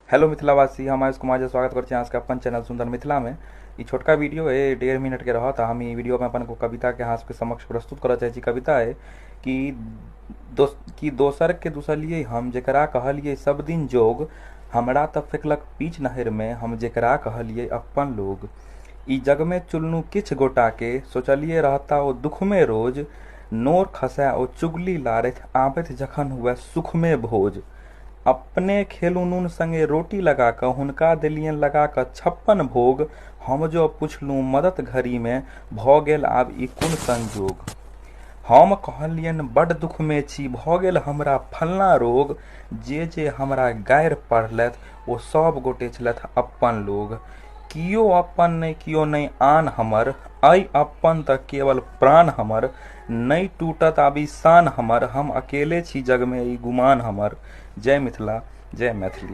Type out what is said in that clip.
Hello मिथिलावासी, हम आयुष कुमार झा स्वागत करै छी अहाँ सबके अपन चैनल सुन्दर मिथिलामे। ई छोटका वीडियो अइ, 1.5 मिनटके रहत आ हम ई वीडियोमे अपन एगो कविताके अहाँ सबके समक्ष प्रस्तुत करऽ चाहै छी। कविता अइ कि कि दोसरके दुसलियै हम जकरा कहलियै सब दिन जोग, हमरा तऽ फेकलक पीच नहरिमे हम जकरा कहलियै अपन लोग। ई जगमे चुनलहुँ किछु गोटाके, सोचलियै रहता ओ दुखमे रोज, नोर खसए ओ चुगली लारथि आबथि जखन हुए सुखमे भोज। अपने खेलहुँ नून संगे रोटी लगा कऽ, हुनका देलियनि लगा कऽ 56 भोग। हम जँ पुछलहुँ मदत घड़ीमे, भऽ गेल आब ई कोन संजोग। हम कहलियनि बड्ड दुखमे छी, भऽ गेल हमरा फल्लाँ रोग। जे जे हमरा गारि पढ़लथि ओ सभ गोटे छलथि अपन लोग। कियो अपन नहि कियो नहि आन हमर, अइ अपन तऽ केवल प्राण हमर। नहि टूटत आब ई शान हमर, हम अकेले छी जगमे ई गुमान हमर। जय मिथिला, जय मैथिली।